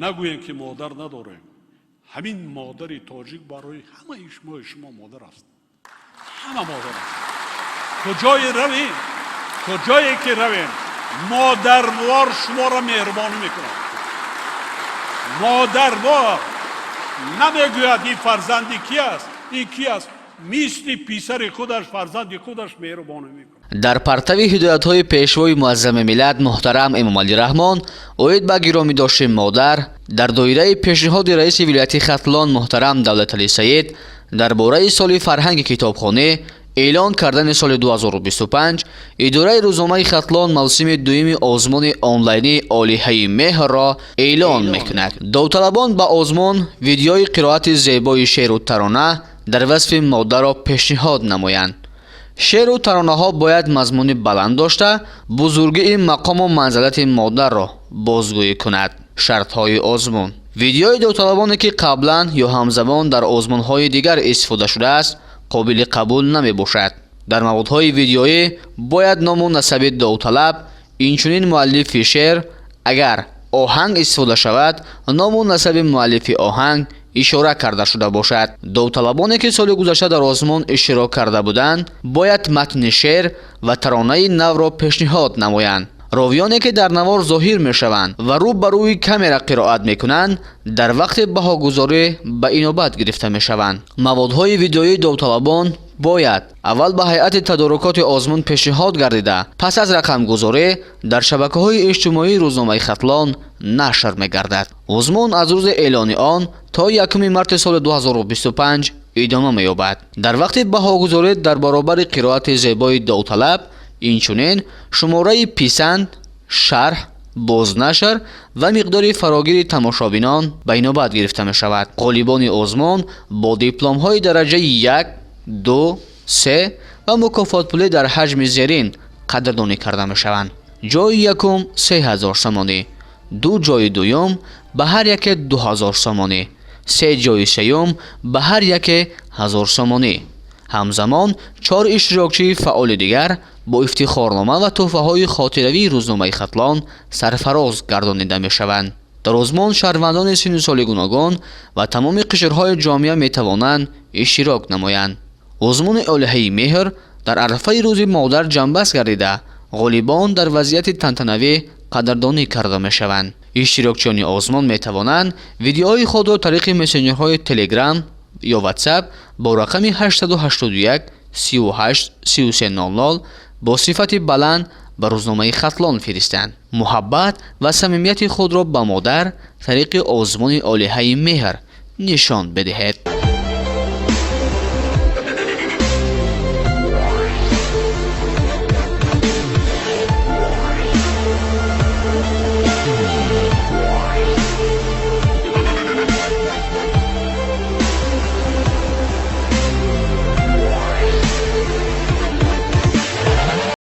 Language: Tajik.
Нагӯем, ки модар надорем. Ҳамин модари тоҷик барои ҳамаи шумо модар аст, ҳама модар аст. Куҷое равем, куҷое ки равем, модарвор шуморо меҳрубонӣ мекунад. Модарвор намегӯяд, ин фарзанди ки аст, ин ки аст. Мисли писари худаш, фарзанди худаш меҳрубонӣ мекунад. Дар партави ҳидоятҳои Пешвои муаззами миллат муҳтарам Эмомалӣ Раҳмон оид ба гиромӣ дошти модар, дар доираи пешниҳоди раиси вилояти Хатлон муҳтарам Давлаталӣ Саид дар бораи соли фарҳанги китобхонӣ эълон кардани соли 2025, идораи рӯзномаи Хатлон мавсими дуюми озмуни онлайнии Олиҳаи меҳрро эълон мекунад. Довталабон ба озмун видеои қироати зебои шеъру тарона дар васфи модарро пешниҳод намоянд. Шеъру таронаҳо бояд мазмуни баланд дошта, бузургии мақому манзалати модарро бозгӯӣ кунад. Шартҳои озмун: видеои довталабоне, ки қаблан ё ҳамзамон дар озмунҳои дигар истифода шудааст, қобили қабул намебошад. Дар маводҳои видеоӣ бояд ному насаби довталаб, инчунин муаллифи шеър, агар оҳанг истифода шавад, ному насаби муаллифи оҳанг ишора карда шуда бошад. Довталабоне, ки соли гузашта дар озмун иштирок карда буданд, бояд матни шеър ва таронаи навро пешниҳод намоянд. Ровиёне, ки дар навор зоҳир мешаванд ва рӯ ба рӯи камера қироат мекунанд, дар вақти баҳогузорӣ ба инобат гирифта мешаванд. Маводҳои видеоии довталабон бояд аввал ба ҳайати тадорукоти озмун пешниҳод гардида, пас аз рақамгузорӣ дар шабакаҳои иҷтимоии рӯзномаи Хатлон нашр мегардад. Озмун аз рӯзи эълони он то 1 марти соли 2025 идома меёбад. Дар вақти баҳогузорӣ дар баробари қироати зебои довталаб, инчунин шумораи писанд, шарҳ, бознашр ва миқдори фарогири тамошобинон ба инобат гирифта мешавад. Ғолибони озмун бо дипломҳои дараҷаи як, ду, се ва мукофотпулӣ дар ҳаҷми зерин қадрдонӣ карда мешаванд: ҷои якум 3000 сомонӣ, ду ҷои дуюм ба ҳар яке 2000 сомонӣ, се ҷои сеюм ба ҳар яке 1000 сомонӣ. Ҳамзамон чор иштирокчии фаъоли дигар бо ифтихорнома ва тӯҳфаҳои хотиравии рӯзномаи Хатлон сарфароз гардонида мешаванд. Дар озмун шаҳрвандони синну соли гуногун ва тамоми қишрҳои ҷомеа метавонанд иштирок намоянд. Озмуни Олиҳаи меҳр дар арафаи Рӯзи модар ҷамъбаст гардида, ғолибон дар вазъияти тантанавӣ қадрдонӣ карда мешаванд. Иштирокчиёни озмун метавонанд видеоҳои худро тариқи мессенҷерҳои Телеграм ё Ватсап бо рақами 881 38 33 00 бо сифати баланд ба рӯзномаи Хатлон фиристанд. Муҳаббат ва самимияти худро ба модар тариқи озмуни Олиҳаи меҳр нишон бидиҳед.